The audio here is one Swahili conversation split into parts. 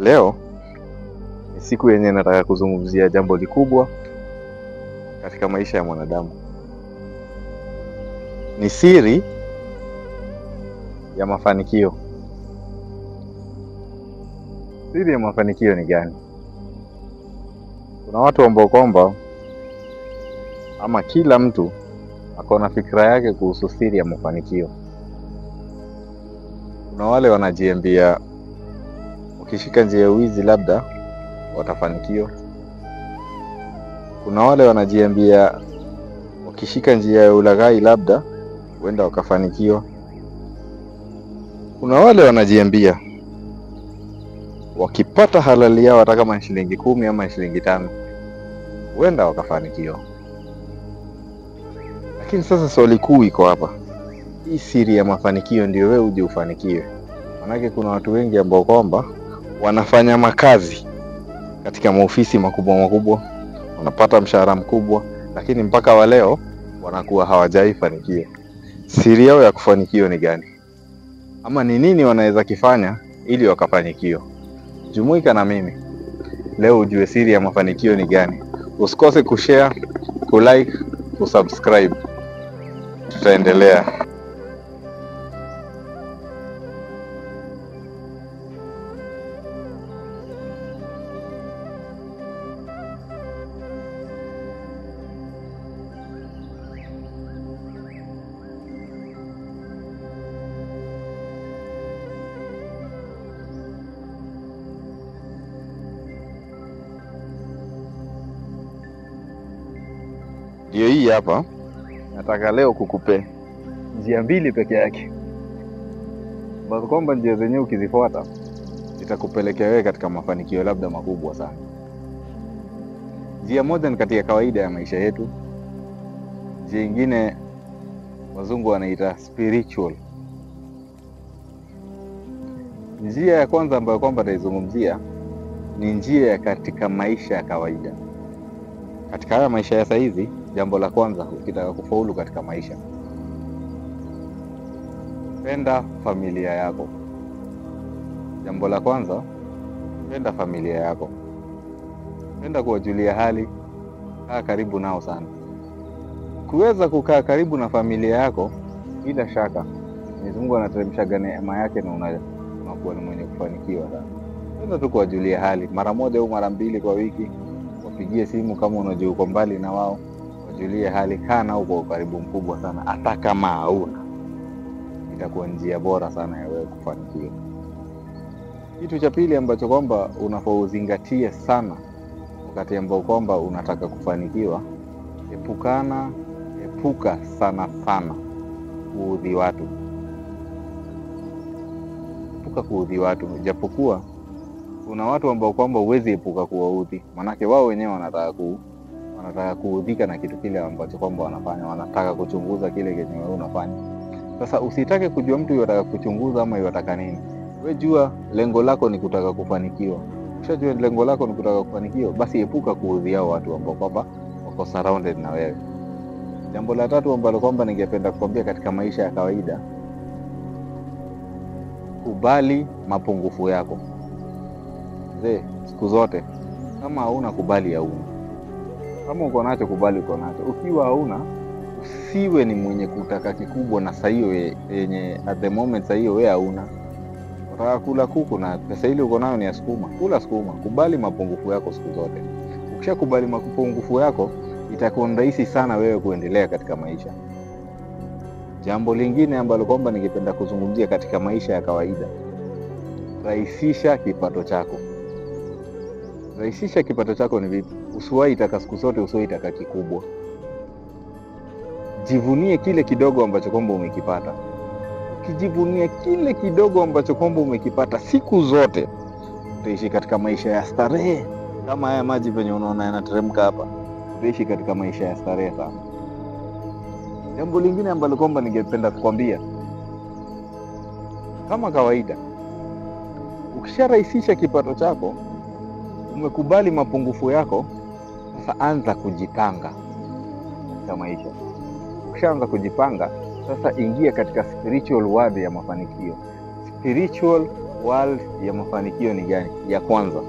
Leo ni siku yenye nataka kuzungumzia jambo likubwa katika maisha ya mwanadamu. Ni siri ya mafanikio. Siri ya mafanikio ni gani? Kuna watu ambao kwamba ama kila mtu ako na fikra yake kuhusu siri ya mafanikio. Kuna wale wanajiambia ukishika njia ya wizi labda watafanikiwa. Kuna wale wanajiambia ukishika njia ya ulaghai labda huenda wakafanikiwa. Kuna wale wanajiambia wakipata halali yao hata kama ni shilingi 10 ama shilingi 5 huenda wakafanikiwa. Lakini sasa swali kuu iko hapa. Hii siri ya mafanikio ndio wewe uje ufanikiwe. Manake kuna watu wengi ambao kwamba wanafanya makazi katika maofisi makubwa makubwa, wanapata mshahara mkubwa, lakini mpaka wa leo wanakuwa hawajaifanikiwa. Siri yao ya kufanikiwa ni gani? Ama ni nini wanaweza kifanya ili wakafanikiwa? Jumuika na mimi leo ujue siri ya mafanikio ni gani. Usikose kushare, kulike, kusubscribe. Tutaendelea. Ndio hii hapa. Nataka leo kukupe njia mbili peke yake, ambazo kwamba njia zenyewe ukizifuata zitakupelekea wewe katika mafanikio labda makubwa sana. Njia moja ni katika kawaida ya maisha yetu. Njia nyingine wazungu wanaita spiritual. Njia ya kwanza ambayo kwamba nitaizungumzia ni njia ya katika maisha ya kawaida. Katika haya maisha ya saizi, jambo la kwanza ukitaka kufaulu katika maisha, penda familia yako. Jambo la kwanza, penda familia yako. Penda kuwajulia hali, kaa karibu nao sana. Kuweza kukaa karibu na familia yako, bila shaka Mwenyezi Mungu anateremsha neema yake na unakuwa ni mwenye kufanikiwa sana. Penda tu kuwajulia hali mara moja au mara mbili kwa wiki. Wapigie simu kama unajua uko mbali na wao, wajulie hali, kaa nao kwa ukaribu mkubwa sana, hata kama hauna, itakuwa njia bora sana ya wewe kufanikiwa. Kitu cha pili ambacho kwamba unafaa uzingatie sana wakati ambao kwamba unataka kufanikiwa, epuka sana sana kuudhi watu. Epuka kuudhi watu, japokuwa kuna watu ambao kwamba huwezi epuka kuwaudhi, manake wao wenyewe wanataka kuudhika na kitu kile ambacho kwamba wanafanya, wanataka kuchunguza kile kenye wewe unafanya. Sasa usitake kujua mtu yotaka kuchunguza ama yotaka nini. Wewe jua lengo lako ni kutaka kufanikiwa. Ukishajua lengo lako ni kutaka kufanikiwa, basi epuka kuudhi hao watu ambao kwamba wako surrounded na wewe. Jambo la tatu ambalo kwamba ningependa kukwambia katika maisha ya kawaida, kubali mapungufu yako. Mzee, siku zote kama hauna kubali hauna. Kama uko nacho kubali uko nacho. Ukiwa hauna, usiwe ni mwenye kutaka kikubwa na saa hiyo yenye at the moment saa hiyo wewe hauna. Unataka kula kuku na pesa ile uko nayo ni ya sukuma. Kula sukuma. Kubali mapungufu yako siku zote. Ukishakubali mapungufu yako, itakuwa rahisi sana wewe kuendelea katika maisha. Jambo lingine ambalo kwamba ningependa kuzungumzia katika maisha ya kawaida, rahisisha kipato chako. Rahisisha kipato chako ni vipi? Usiwahi taka siku zote, usiwahi taka kikubwa. Jivunie kile kidogo ambacho kwamba umekipata. Ukijivunia kile kidogo ambacho kwamba umekipata siku zote, utaishi katika maisha ya starehe. Kama haya maji penye unaona yanateremka hapa, utaishi katika maisha ya starehe sana. Jambo lingine ambalo kwamba ningependa kukwambia, kama kawaida, ukisharahisisha kipato chako, umekubali mapungufu yako, sasa anza kujipanga katika maisha. Ukishaanza kujipanga, sasa ingia katika spiritual world ya mafanikio. Spiritual World ya mafanikio ni gani? Ya kwanza.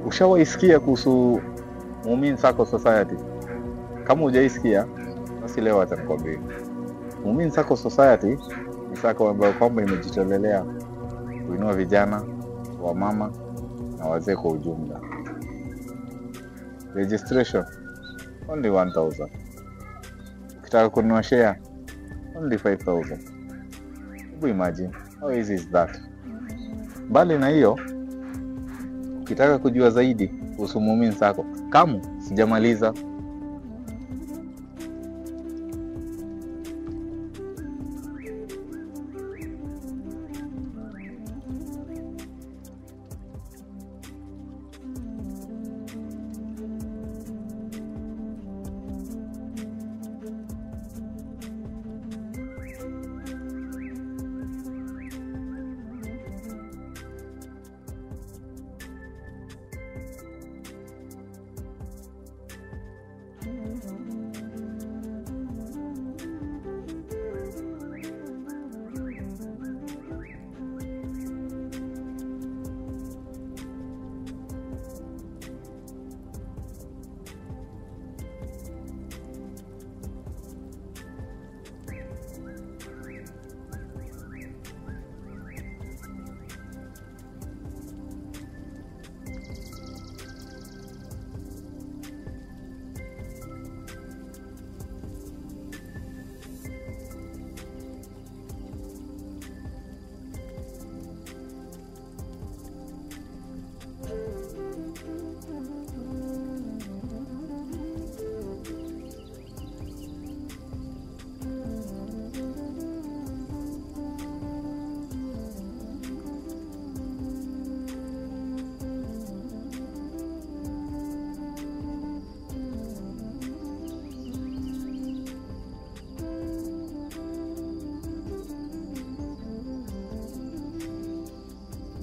Ushawaisikia kuhusu Muumini Sacco Society? Kama hujaisikia, basi leo acha nikwambie. Muumini Sacco Society ni sacco ambayo kwamba imejitolelea kuinua vijana, wamama na wazee kwa ujumla. Registration only 1000. Ukitaka kununua share only 5000. Hebu imagine how easy is that? Mbali na hiyo, ukitaka kujua zaidi kuhusu Muumini Sacco, kamu sijamaliza.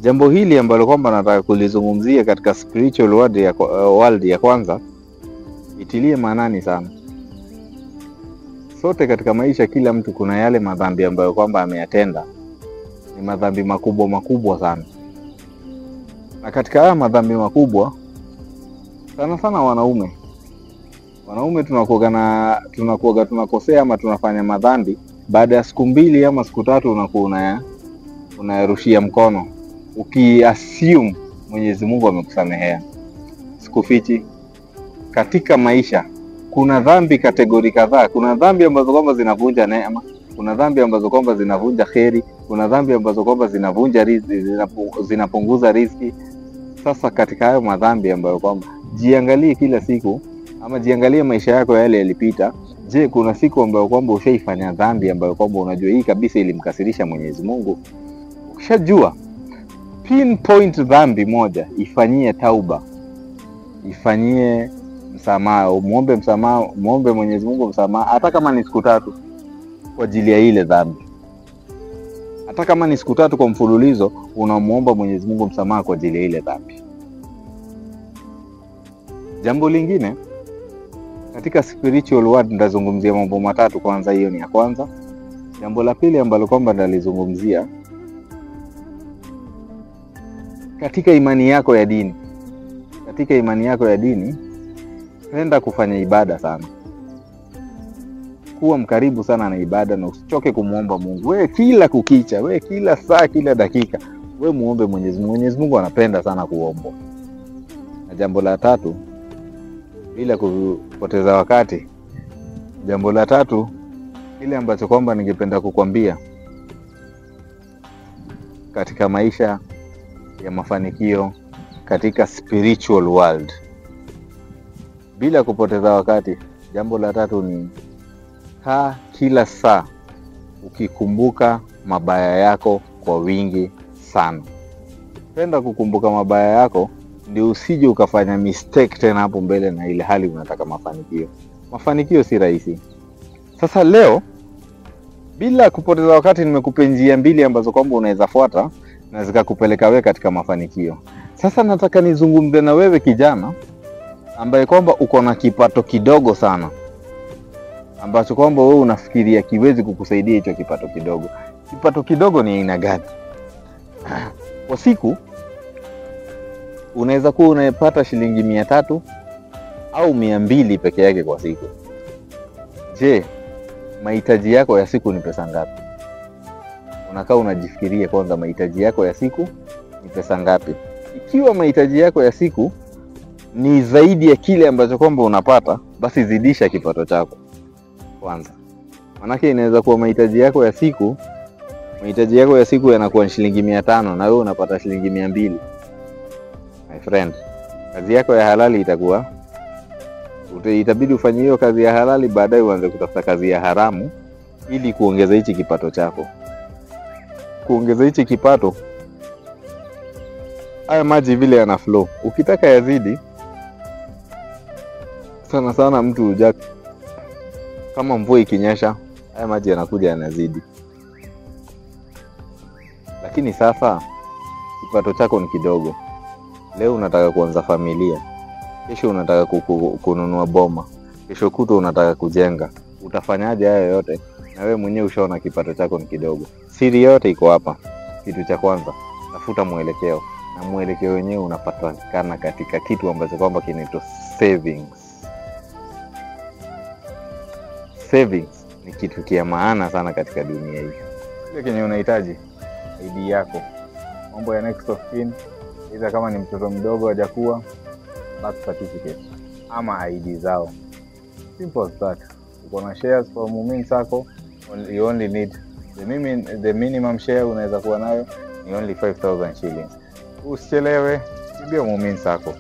Jambo hili ambalo kwamba nataka kulizungumzia katika spiritual world ya kwanza, itilie maanani sana. Sote katika maisha, kila mtu kuna yale madhambi ambayo kwamba ameyatenda, ni madhambi makubwa makubwa sana. Na katika haya madhambi makubwa sana sana wanaume tunakuwa tunakosea ama tunafanya madhambi, baada ya siku 2 ama siku 3 unakuwa unarushia mkono ukiassume Mwenyezi Mungu amekusamehea. Sikufichi, katika maisha kuna dhambi kategori kadhaa. Kuna dhambi ambazo kwamba zinavunja neema, kuna dhambi ambazo kwamba zinavunja kheri, kuna dhambi ambazo kwamba zinavunja riziki, zinapunguza riziki. Sasa katika hayo madhambi ambayo kwamba jiangalie kila siku, ama jiangalie maisha yako yale yalipita, Je, kuna siku ambayo kwamba ushaifanya dhambi ambayo kwamba unajua hii kabisa ilimkasirisha Mwenyezi Mungu? Ukishajua pinpoint dhambi moja, ifanyie tauba, ifanyie msamaha, muombe msamaha, muombe Mwenyezi Mungu msamaha, hata kama ni siku 3 kwa ajili ya ile dhambi. Hata kama ni siku 3 kwa mfululizo, unamuomba Mwenyezi Mungu msamaha kwa ajili ya ile dhambi. Jambo lingine katika spiritual world ndazungumzia mambo matatu kwanza, hiyo ni ya kwanza. Jambo la pili ambalo kwamba ndalizungumzia katika imani yako ya dini. Katika imani yako ya dini, penda kufanya ibada sana. Kuwa mkaribu sana na ibada na usichoke kumuomba Mungu. Wewe kila kukicha, wewe kila saa, kila dakika, wewe muombe Mwenyezi Mungu. Mwenyezi Mungu anapenda sana kuomba. Na jambo la tatu, bila kupoteza wakati, jambo la tatu kile ambacho kwamba ningependa kukwambia katika maisha ya mafanikio katika spiritual world, bila kupoteza wakati, jambo la tatu ni kaa kila saa ukikumbuka mabaya yako kwa wingi sana. Penda kukumbuka mabaya yako ndio usije ukafanya mistake tena hapo mbele, na ile hali unataka mafanikio. Mafanikio si rahisi. Sasa leo bila kupoteza wakati nimekupa njia mbili ambazo kwamba unaweza fuata na zikakupeleka wewe katika mafanikio. Sasa nataka nizungumze na wewe kijana ambaye kwamba uko na kipato kidogo sana, ambacho kwamba wewe unafikiria kiwezi kukusaidia hicho kipato kidogo. Kipato kidogo ni aina gani? Kwa siku unaweza kuwa unapata shilingi 300 au 200 peke yake kwa siku. Je, mahitaji yako ya siku ni pesa ngapi? Unakaa unajifikiria kwanza mahitaji yako ya siku ni pesa ngapi? Ikiwa mahitaji yako ya siku ni zaidi ya kile ambacho kwamba unapata, basi zidisha kipato chako kwanza. Manake inaweza kuwa mahitaji yako ya siku, mahitaji yako ya siku yanakuwa shilingi 500 na wewe unapata shilingi 200. My friend, kazi yako ya halali itakuwa, itabidi ufanye hiyo kazi ya halali, baadaye uanze kutafuta kazi ya haramu ili kuongeza hichi kipato chako. Kuongeza hichi kipato, haya maji vile yana flow, ukitaka yazidi sana sana, mtu huja kama mvua ikinyesha, haya maji yanakuja yanazidi. Lakini sasa kipato chako ni kidogo. Leo unataka kuanza familia, kesho unataka kununua boma, kesho kutwa unataka kujenga. Utafanyaje hayo yote na wewe mwenyewe ushaona kipato chako ni kidogo? Siri yote iko hapa. Kitu cha kwanza, tafuta mwelekeo, na mwelekeo wenyewe unapatikana katika kitu ambacho kwamba kinaitwa savings. Savings ni kitu kia maana sana katika dunia hii. Kile kenye unahitaji, ID yako, mambo ya next of kin, either kama ni mtoto mdogo hajakuwa, birth certificate ama ID zao. Simple as that. Uko na shares for Mumin Sacco, you only need the minimum share unaweza kuwa nayo ni only 5,000 shillings. Usichelewe, kimbia Mumin Sacco,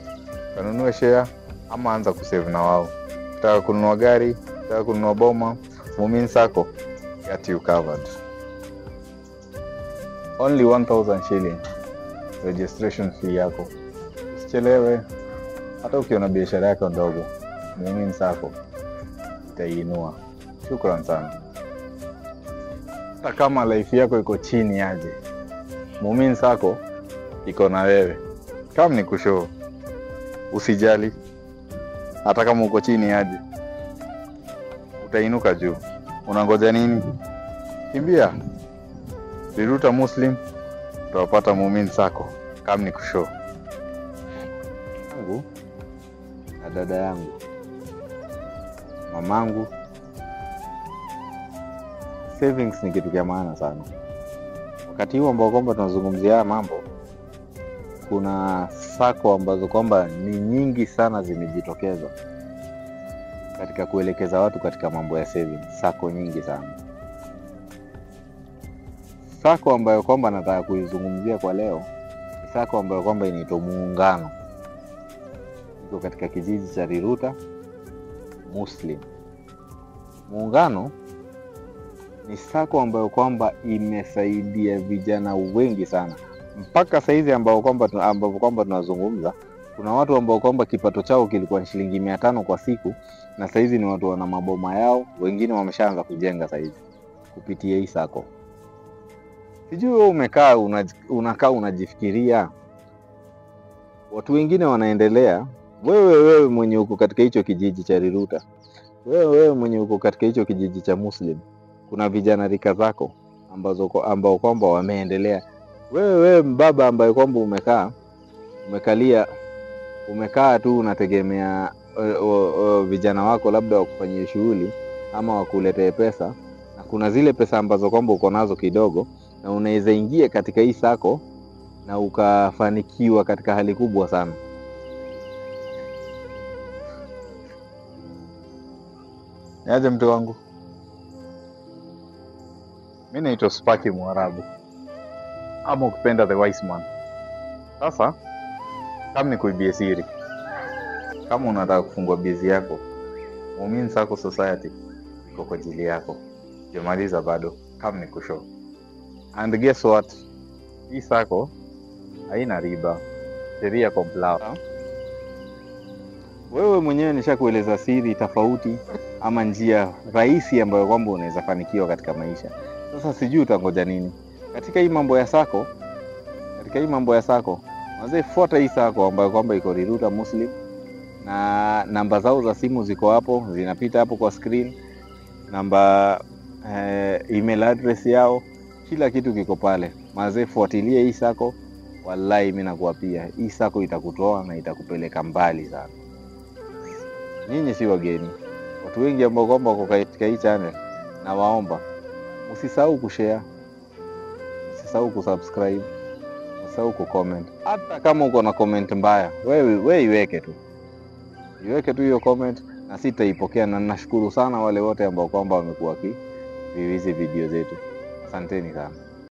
kanunue share ama anza kusave na wao. Ukitaka kununua gari, ukitaka kununua boma, Mumin Sacco got you covered. Only 1,000 shillings registration fee yako. Usichelewe, hata ukiona biashara yako ndogo, Mumin Sacco itaiinua. Shukran sana. Hata kama life yako iko chini aje, Mumin Sacco iko na wewe. Kama ni kushow, usijali. Hata kama uko chini aje, utainuka juu. Unangoja nini? Kimbia Riruta Muslim, utawapata Mumin Sacco. Kama ni kushow yangu na dada yangu, mamangu, savings ni kitu cha maana sana. Wakati huu ambao kwamba tunazungumzia haya mambo, kuna sacco ambazo kwamba ni nyingi sana zimejitokeza katika kuelekeza watu katika mambo ya savings. Sacco nyingi sana. Sacco ambayo kwamba nataka kuizungumzia kwa leo ni sacco ambayo kwamba inaitwa Muungano. Iko katika kijiji cha Riruta Muslim. Muungano ni sako ambayo kwamba imesaidia vijana wengi sana mpaka saizi ambao kwamba tunazungumza. Kuna watu ambao kwamba kipato chao kilikuwa shilingi 500 kwa siku, na saizi ni watu wana maboma yao, wengine wameshaanza kujenga saizi kupitia hii sako. Sijui wewe umekaa unakaa unajifikiria, watu wengine wanaendelea, wewe mwenye uko katika hicho kijiji cha Riruta, wewe mwenye uko katika hicho kijiji cha Muslim, kuna vijana rika zako ambao kwamba wameendelea. Wewe mbaba ambaye kwamba umekaa tu unategemea vijana wako labda wakufanyie shughuli ama wakuletee pesa, na kuna zile pesa ambazo kwamba uko nazo kidogo na unaweza ingia katika hii sako na ukafanikiwa katika hali kubwa sana. Niaje mtu wangu? Mimi naitwa Spaki Mwarabu, ama ukipenda the wise man. Sasa kama nikuibie siri, kama unataka kufungua bizi yako, Muumini Sacco Society iko kwa ajili yako. Sijamaliza bado, kama nikushow. And guess what? Hii sako haina riba, sheria compliant. Wewe mwenyewe nishakueleza siri tofauti ama njia rahisi ambayo kwamba unaweza fanikiwa katika maisha. Sasa sijui utangoja nini katika hii mambo ya sako. Katika hii mambo ya sako, wazee, fuata hii sako ambayo kwamba iko Riruta Muslim, na namba zao za simu ziko hapo, zinapita hapo kwa screen, namba, email address yao, kila kitu kiko pale. Mazee, fuatilie hii sako, wallahi mimi nakuapia hii sako itakutoa na itakupeleka mbali sana. Nyinyi si wageni, watu wengi ambao kwamba wako katika hii channel, na waomba usisahau kushare, usisahau kusubscribe, usisahau kucomment. Hata kama uko na comment mbaya, wewe iweke tu. Iweke tu hiyo comment na sitaipokea, na nashukuru sana wale wote ambao kwamba wamekuwa hizi video zetu. Asanteni sana.